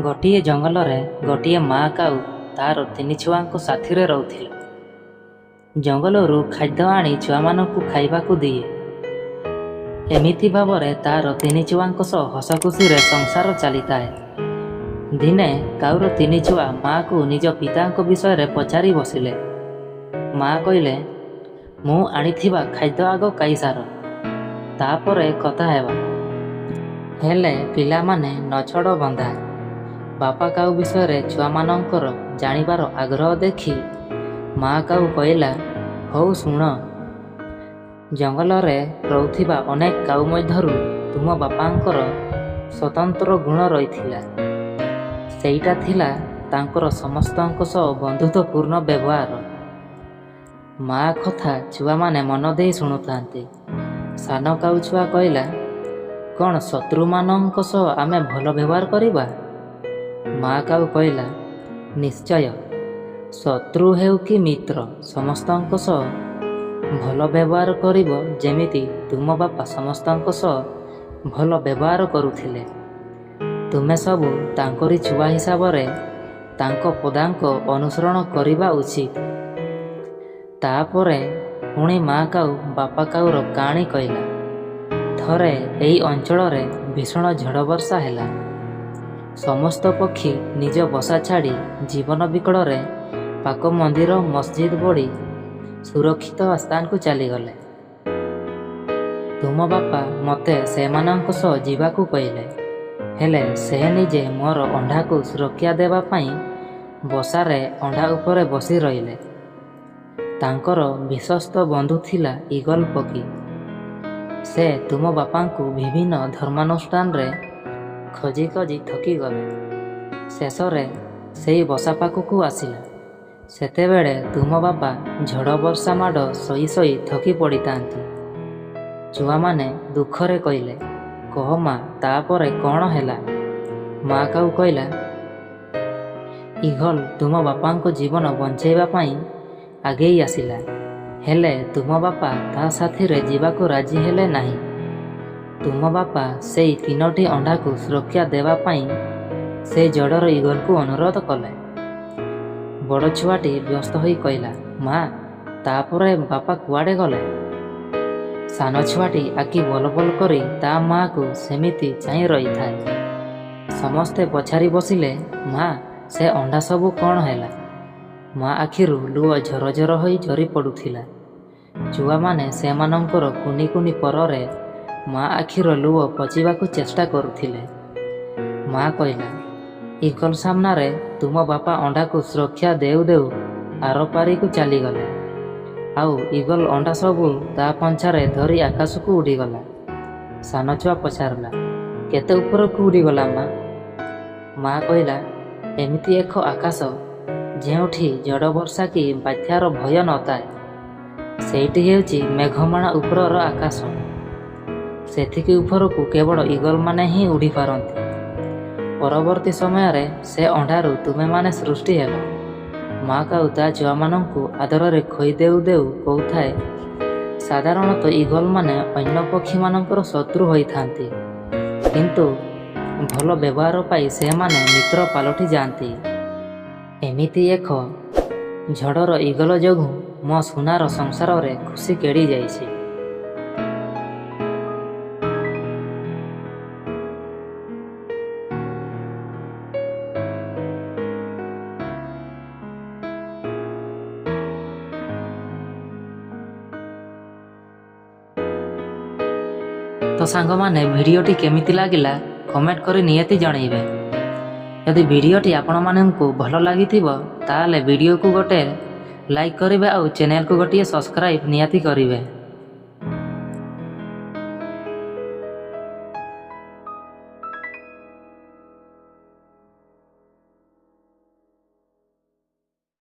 ଗୋଟିଏ ଜଙ୍ଗଲରେ ଗୋଟିଏ ମା କାଉ ତାର ତିନି ଛୁଆଙ୍କ ସାଥିରେ ରହୁଥିଲା। ଜଙ୍ଗଲରୁ ଖାଦ୍ୟ ଆଣି ଛୁଆମାନଙ୍କୁ ଖାଇବାକୁ ଦିଏ। ଏମିତି ଭାବରେ ତାର ତିନି ଛୁଆଙ୍କ ସହ ହସଖୁସିରେ ସଂସାର ଚାଲିଥାଏ। ଦିନେ କାଉର ତିନି ଛୁଆ ମାଆକୁ ନିଜ ପିତାଙ୍କ ବିଷୟରେ ପଚାରି ବସିଲେ। ମା କହିଲେ, ମୁଁ ଆଣିଥିବା ଖାଦ୍ୟ ଆଗ ଖାଇସାର, ତାପରେ କଥା ହେବା। ହେଲେ ପିଲାମାନେ ନଛୋଡ଼ ବନ୍ଧା। ବାପା କାଉ ବିଷୟରେ ଛୁଆମାନଙ୍କର ଜାଣିବାର ଆଗ୍ରହ ଦେଖି ମା କାଉ କହିଲା, ହଉ ଶୁଣ। ଜଙ୍ଗଲରେ ରହୁଥିବା ଅନେକ କାଉ ମଧ୍ୟରୁ ତୁମ ବାପାଙ୍କର ସ୍ୱତନ୍ତ୍ର ଗୁଣ ରହିଥିଲା। ସେଇଟା ଥିଲା ତାଙ୍କର ସମସ୍ତଙ୍କ ସହ ବନ୍ଧୁତ୍ୱପୂର୍ଣ୍ଣ ବ୍ୟବହାର। ମା କଥା ଛୁଆମାନେ ମନ ଦେଇ ଶୁଣୁଥାନ୍ତି। ସାନ କାଉ ଛୁଆ କହିଲା, କ'ଣ ଶତ୍ରୁମାନଙ୍କ ସହ ଆମେ ଭଲ ବ୍ୟବହାର କରିବା? ମା କାଉ କହିଲା, ନିଶ୍ଚୟ। ଶତ୍ରୁ ହେଉ କି ମିତ୍ର, ସମସ୍ତଙ୍କ ସହ ଭଲ ବ୍ୟବହାର କରିବ, ଯେମିତି ତୁମ ବାପା ସମସ୍ତଙ୍କ ସହ ଭଲ ବ୍ୟବହାର କରୁଥିଲେ। ତୁମେ ସବୁ ତାଙ୍କରି ଛୁଆ ହିସାବରେ ତାଙ୍କ ପଦାଙ୍କ ଅନୁସରଣ କରିବା ଉଚିତ। ତାପରେ ପୁଣି ମା କାଉ ବାପା କାଉର କାହାଣୀ କହିଲା। ଥରେ ଏହି ଅଞ୍ଚଳରେ ଭୀଷଣ ଝଡ଼ ବର୍ଷା ହେଲା। ସମସ୍ତ ପକ୍ଷୀ ନିଜ ବସା ଛାଡ଼ି ଜୀବନ ବିକଳରେ ପାଖ ମନ୍ଦିର, ମସଜିଦ ଭଳି ସୁରକ୍ଷିତ ସ୍ଥାନକୁ ଚାଲିଗଲେ। ତୁମ ବାପା ମୋତେ ସେମାନଙ୍କ ସହ ଯିବାକୁ କହିଲେ। ହେଲେ ସେ ନିଜେ ମୋର ଅଣ୍ଡାକୁ ସୁରକ୍ଷା ଦେବା ପାଇଁ ବସାରେ ଅଣ୍ଡା ଉପରେ ବସି ରହିଲେ। ତାଙ୍କର ବିଶ୍ୱସ୍ତ ବନ୍ଧୁ ଥିଲା ଇଗଲ ପକ୍ଷୀ। ସେ ତୁମ ବାପାଙ୍କୁ ବିଭିନ୍ନ ଧର୍ମାନୁଷ୍ଠାନରେ ଖୋଜି ଖୋଜି ଥକିଗଲେ। ଶେଷରେ ସେଇ ବସା ପାଖକୁ ଆସିଲା। ସେତେବେଳେ ତୁମ ବାପା ଝଡ଼ ବର୍ଷା ମାଡ଼ ସହି ସହି ଥକି ପଡ଼ିଥାନ୍ତି। ଛୁଆମାନେ ଦୁଃଖରେ କହିଲେ, କହ ମା, ତାପରେ କ'ଣ ହେଲା? ମା କାଉ କହିଲା, ଇଗଲ ତୁମ ବାପାଙ୍କ ଜୀବନ ବଞ୍ଚାଇବା ପାଇଁ ଆଗେଇ ଆସିଲା। ହେଲେ ତୁମ ବାପା ତା ସାଥିରେ ଯିବାକୁ ରାଜି ହେଲେ ନାହିଁ। ତୁମ ବାପା ସେଇ ତିନୋଟି ଅଣ୍ଡାକୁ ସୁରକ୍ଷା ଦେବା ପାଇଁ ସେ ଝଡ଼ର ଇଗଲକୁ ଅନୁରୋଧ କଲେ। ବଡ଼ ଛୁଆଟି ବ୍ୟସ୍ତ ହୋଇ କହିଲା, ମା, ତାପରେ ବାପା କୁଆଡ଼େ ଗଲେ? ସାନ ଛୁଆଟି ଆଖି ବଲବଲ କରି ତା ମାଆକୁ ସେମିତି ଚାହିଁ ରହିଥାଏ। ସମସ୍ତେ ପଚାରି ବସିଲେ, ମା, ସେ ଅଣ୍ଡା ସବୁ କ'ଣ ହେଲା? ମା ଆଖିରୁ ଲୁହ ଝରଝର ହୋଇ ଝରି ପଡ଼ୁଥିଲା। ଛୁଆମାନେ ସେମାନଙ୍କର କୁନି କୁନି ପରରେ ମା ଆଖିର ଲୁହ ପୋଛିବାକୁ ଚେଷ୍ଟା କରୁଥିଲେ। ମା କହିଲା, ଇଗଲ ସାମ୍ନାରେ ତୁମ ବାପା ଅଣ୍ଡାକୁ ସୁରକ୍ଷା ଦେଉ ଦେଉ ଆରପାରିକୁ ଚାଲିଗଲେ। ଆଉ ଇଗଲ ଅଣ୍ଡା ସବୁ ତା ପଞ୍ଝାରେ ଧରି ଆକାଶକୁ ଉଡ଼ିଗଲା। ସାନ ଛୁଆ ପଚାରିଲା, କେତେ ଉପରକୁ ଉଡ଼ିଗଲା ମା? ମା କହିଲା, ଏମିତି ଏକ ଆକାଶ ଯେଉଁଠି ଝଡ଼ ବର୍ଷା କି ବାତ୍ୟାର ଭୟ ନଥାଏ। ସେଇଟି ହେଉଛି ମେଘମାଳା ଉପରର ଆକାଶ। ସେତିକି ଉପରକୁ କେବଳ ଇଗଲମାନେ ହିଁ ଉଡ଼ିପାରନ୍ତି। ପରବର୍ତ୍ତୀ ସମୟରେ ସେ ଅଣ୍ଡାରୁ ତୁମେମାନେ ସୃଷ୍ଟି ହେଲ। ମା କାଉ ତା ଛୁଆମାନଙ୍କୁ ଆଦରରେ ଖୋଇ ଦେଉ ଦେଉ କହୁଥାଏ, ସାଧାରଣତଃ ଇଗଲମାନେ ଅନ୍ୟ ପକ୍ଷୀମାନଙ୍କର ଶତ୍ରୁ ହୋଇଥାନ୍ତି। କିନ୍ତୁ ଭଲ ବ୍ୟବହାର ପାଇ ସେମାନେ ମିତ୍ର ପାଲଟି ଯାଆନ୍ତି। ଏମିତି ଏକ ଝଡ଼ର ଇଗଲ ଯୋଗୁଁ ମୋ ସୁନାର ସଂସାରରେ ଖୁସି କେଳି ଯାଇଛି। ତ ସାଙ୍ଗମାନେ, ଭିଡ଼ିଓଟି କେମିତି ଲାଗିଲା କମେଣ୍ଟ କରି ନିହାତି ଜଣେଇବେ। ଯଦି ଭିଡ଼ିଓଟି ଆପଣମାନଙ୍କୁ ଭଲ ଲାଗିଥିବ, ତାହେଲେ ଭିଡ଼ିଓକୁ ଗୋଟେ ଲାଇକ୍ କରିବେ ଆଉ ଚ୍ୟାନେଲକୁ ଗୋଟିଏ ସବସ୍କ୍ରାଇବ୍ ନିହାତି କରିବେ।